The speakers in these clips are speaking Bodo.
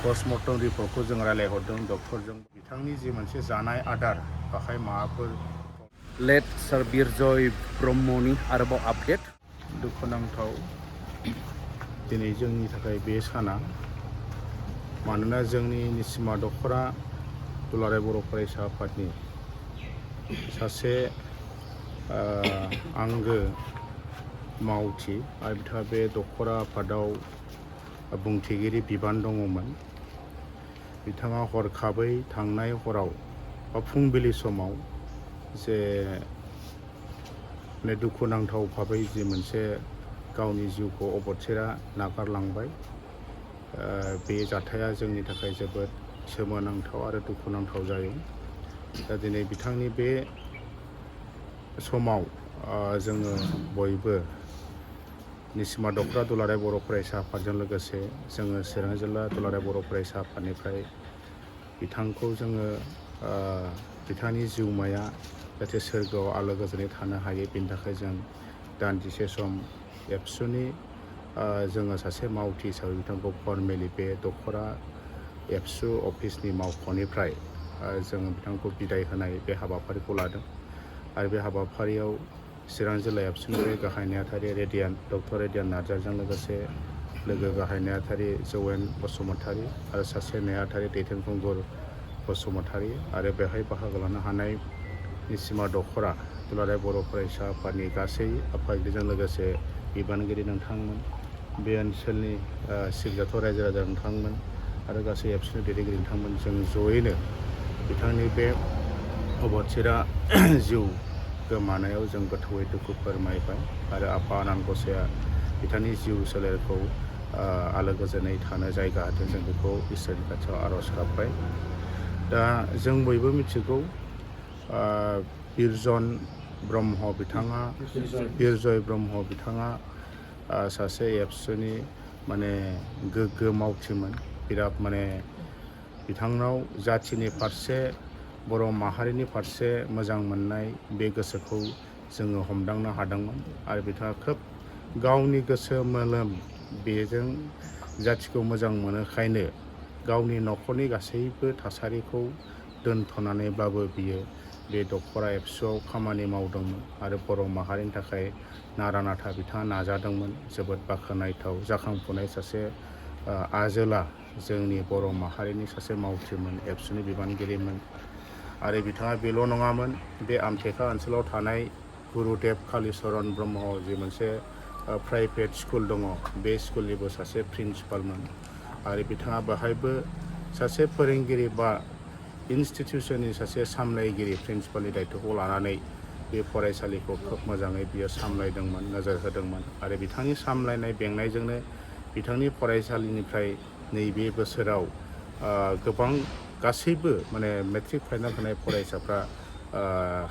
Post-Mortem रिपर्टखौ जों रायलायहरदों डक्टरजों बिथांनि जि मोनसे जानाय आदार बाहाय माबाफोर लेट सार बिरजय ब्रह्मनि आरोबाव आपडेट दुखुनांथाव दिनै जोंनि थाखाय बे साना मानोना जोंनि निसिमा दखरा दुलाराय बर' फरायसा आफादनि सासे आंगो मावथि आरो बिथाङा बे दखरा आफादाव बुंथिगिरि बिबान दङमोन। बिथाङा हरखाबै थांनाय हराव बा फुंबिलि समाव जे दुखुनांथाव भाबै जि मोनसे गावनि जिउखौ अबथिरा नागारलांबाय बे जाथाया जोंनि थाखाय जोबोद सोमोनांथाव आरो दुखुनांथाव जायो। दा दिनै बिथांनि बे समाव जोङो बयबो निसिमा दखरा दुलाराय बर' फरायसा आफादजों लोगोसे जोङो चिरां जिल्ला दुलाराय बर' फरायसा आफादनिफ्राय बिथांखौ जोङो बिथांनि जिउमाया जाहाथे सोरगोआव आलो गोजोनै थानो हायो बेनि थाखाय जों दान्दिसे सम एबसुनि जोङो सासे मावथि हिसाबै बिथांखौ फर्मेलि बे दखरा एबसु अफिसनि मावख'निफ्राय जोङो बिथांखौ बिदाय होनाय बे हाबाफारिखौ लादों। आरो बे हाबाफारियाव चिरां जिल्ला एबसुनिफ्राय गाहाय नेहाथारि डक्टर रेडियान नार्जारिजों लोगोसे लोगो गाहाय नेहाथारि जौवेन बसुमतारी आरो सासे नेहाथारि दैथोन खुंगुर बसुमतारी आरो बेहाय बाहागो लानो हानाय निसिमा दखरा दुलाराय बर' फरायसा आफादनि गासै आफादगिरिजों लोगोसे बिबानगिरि नोंथांमोन, बे ओनसोलनि सिबजाथ' रायजो राजा नोंथांमोन आरो गासै एबसुनि दैदेनगिरि नोंथांमोन जों जयैनो बिथांनि बे अबथिरा जिउ गोमानायाव जों गोथौयै दुखु फोरमायबाय आरो आफा आनान गसाया बिथांनि जिउ सोलेरखौ आलो गोजोनै थानो जायगा होथों जों बेखौ इसोरनि खाथियाव आर'ज गाबबाय। दा जों बयबो मिथिगौ बिरजय ब्रह्म बिथाङा सासे एबसुनि माने गोग्गो मावथिमोन। बिराद माने बिथांनाव जाथिनि फारसे बर' माहारिनि फारसे मोजां मोननाय बे गोसोखौ जोङो हमदांनो हादोंमोन आरो बिथाङा खोब गावनि गोसो मोदोम बेजों जाथिखौ मोजां मोनोखायनो गावनि न'खरनि गासैबो थासारिखौ दोनथ'नानैब्लाबो बियो बे दखरा एबसुआव खामानि मावदोंमोन आरो बर' माहारिनि थाखाय नारा नाथा बिथाङा नाजादोंमोन। जोबोद बाख्नायथाव जाखांफुनाय सासे आजोला जोंनि बर' माहारिनि सासे मावथिमोन, एबसुनि बिबानगिरिमोन। आरो बिथाङा बेल' नङामोन, बे आमटेका ओनसोलाव थानाय गुरुदेब कालिचरन ब्रह्म जि मोनसे प्राइभेट स्कुल दङ बे स्कुलनिबो सासे प्रिन्सिपालमोन आरो बिथाङा बेहायबो सासे फोरोंगिरि बा इनस्टिटिउसननि सासे सामलायगिरि प्रिन्सिपालनि दायथ'खौ लानानै बे फरायसालिखौ खोब मोजाङै बियो सामलायदोंमोन, नोजोर होदोंमोन आरो बिथांनि सामलायनाय बेंनायजोंनो बिथांनि फरायसालिनिफ्राय नैबे बोसोराव गोबां गासैबो माने मेट्रिक फाइनाल होनाय फरायसाफ्रा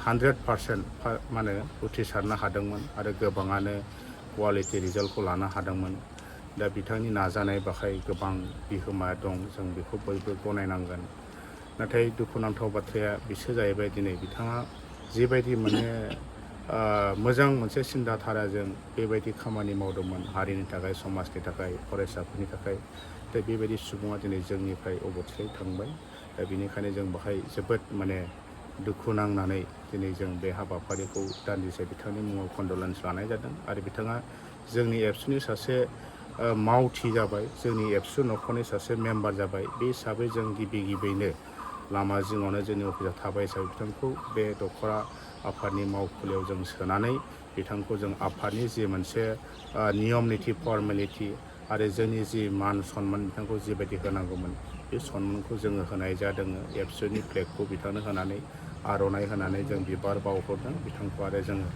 100% माने उथ्रिसारनो हादोंमोन आरो गोबाङानो कुवालिटि रिजाल्टखौ लानो हादोंमोन। दा बिथांनि नाजानाय बाहाय गोबां बिहोमा दं, जों बेखौ बयबो गनायनांगोन। नाथाय दुखुनांथाव बाथ्राया बिसो जाहैबाय दिनै बिथाङा जिबायदि माने मोजां मोनसे सिन्था धाराजों बेबायदि खामानि मावदोंमोन हारिनि थाखाय, समाजनि थाखाय, फरायसाफोरनि थाखाय, दा बेबायदि सुबुङा दिनै जोंनिफ्राय अबथिरायै थांबाय। दा बेनिखायनो जों बाहाय जोबोद माने दुखु नांनानै दिनै जों बे हाबाफारिखौ दान्दिसे बिथांनि मुङाव कन्डलेन्स लानाय जादों आरो बिथाङा जोंनि एबसुनि सासे मावथि जाबाय, जोंनि एबसु न'खरनि सासे मेम्बार जाबाय। बे हिसाबै जों गिबियैनो लामा जिङावनो जोंनि अफिसाव थाबाय हिसाबै बिथांखौ बे दखरा आफादनि मावखुलियाव जों सोनानै बिथांखौ जों आफादनि जि मोनसे नियम निथि फर्मेलिटि आरो जोंनि जि मान सन्मान बिथांखौ जिबायदि होनांगौमोन बे सन्मानखौ जोङो होनाय जादों। एबसुनि फ्लेगखौ बिथांनो होनानै आर'नाइ होनानै जों बिबार बावहरदों बिथांखौ आरो जोङो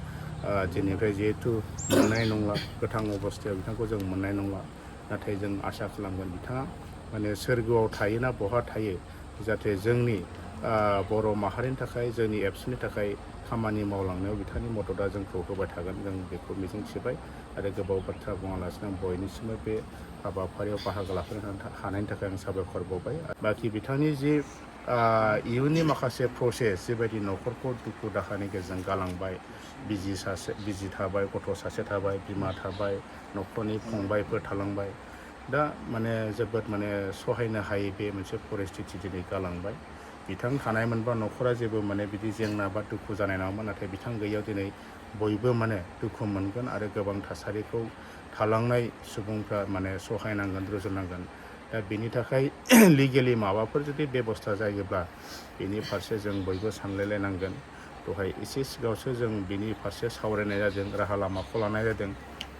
दिनैनिफ्राय जिहेथु मोननाय नंला, गोथां अबस्थायाव बिथांखौ जों मोननाय नंला, नाथाय जों आसा खालामगोन बिथाङा माने सोरगोआव थायो ना बहा थायो जाहाथे जोंनि बर' माहारिनि थाखाय, जोंनि एबसुनि थाखाय खामानि मावलांनायाव बिथांनि मददआ जोंखौ होबाय थागोन, जों बेखौ मिजिंथिबाय आरो गोबाव बाथ्रा बुङालासिनो आं बयनिसिमबो बे हाबाफारियाव बाहागो लाफैनो हानायनि थाखाय आं साबायखर बावबाय। बाखि बिथांनि जि इयुननि माखासे प्रसेस जिबायदि न'खरखौ दुखु दाहानि गेजेरजों गालांबाय, बिजि थाबाय, गथ' सासे थाबाय, बिमा थाबाय, न'खरनि फंबायफोर थालांबाय, दा माने जोबोद माने सहायनो हायै बे मोनसे परिस्थिति दिनै गालांबाय बिथां थानायमोनबा न'खरा जेबो माने बिदि जेंना बा दुखु जानाय नङामोन नाथाय बिथां गैयैयाव दिनै बयबो माने दुखु मोनगोन आरो गोबां थासारिखौ थालांनाय सुबुंफ्रा माने सहायनांगोन रुजुनांगोन दा बेनि थाखाय लिगेलि माबाफोर जुदि बेबस्था जायोब्ला बेनि फारसे जों बयबो सानलायलायनांगोन दहाय एसे सिगाङावसो जों बिनि फारसे सावरायनाय जादों राहा लामाखौ लानाय जादों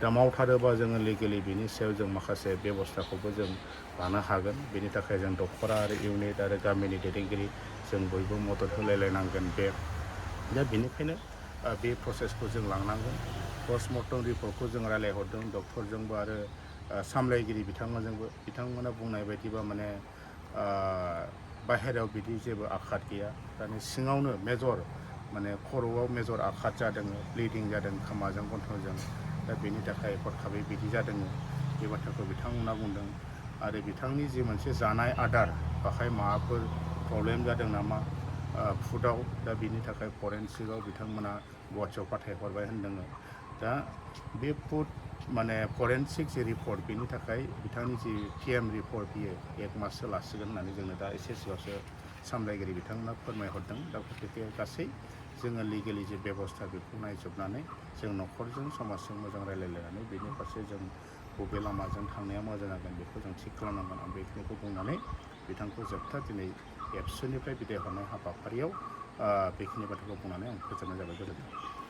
दा मावथारोबा जोङो लिगेलि बिनि सायाव जों माखासे बेबस्थाखौबो जों लानो हागोन बेनि थाखाय जों दखरा आरो इउनिट आरो गामिनि दैदेनगिरि जों बयबो मदद होलायलायनांगोन बे दा बेनिखायनो बे प्रसेसखौ जों लांनांगोन पस्टमर्टम रिपर्टखौ जों रायलायहरदों डक्टरजोंबो आरो सामलायगिरि बिथांमोनजोंबो बिथांमोना बुंनाय बायदिबा माने बाहेरायाव बिदि जेबो आघात गैया दानि सिङावनो मेजर माने खर'आव मेजर आघात जादों ब्लिडिं जादों खोमाजों गन्थंजों दा बेनि थाखाय हरखाबै बिदि जादों बे बाथ्राखौ बिथांमोना बुंदों आरो बिथांनि जि मोनसे जानाय आदार बाहाय माबाफोर प्रब्लेम जादों नामा फुडआव दा बिनि थाखाय फरेनसिकआव बिथांमोना गुवाहाटियाव फाथायहरबाय होनदों दा बे फुड माने फरेनसिक जि रिपर्ट बेनि थाखाय बिथांनि जि पिएम रिपर्ट बियो 1 माससो लासिगोन होननानै जोंनो दा एसे सिगाङावसो सामलायगिरि बिथांमोना फोरमायहरदों दा गतिके गासै जोङो लिगेलि जे बेबस्था बेखौ नायजोबनानै जों न'खरजों समाजजों मोजां रायलायलायनानै बेनि फारसे जों बबे लामाजों थांनाया मोजां जागोन बेखौ जों थिग खालामनांगोन आं बेखिनिखौ बुंनानै बिथांखौ जोबथा दिनै एबसुनिफ्राय बिदाय हरनाय हाबाफारियाव बेखिनि बाथ्राखौ बुंनानै आं फोजोबनाय जाबाय गोजोन्थों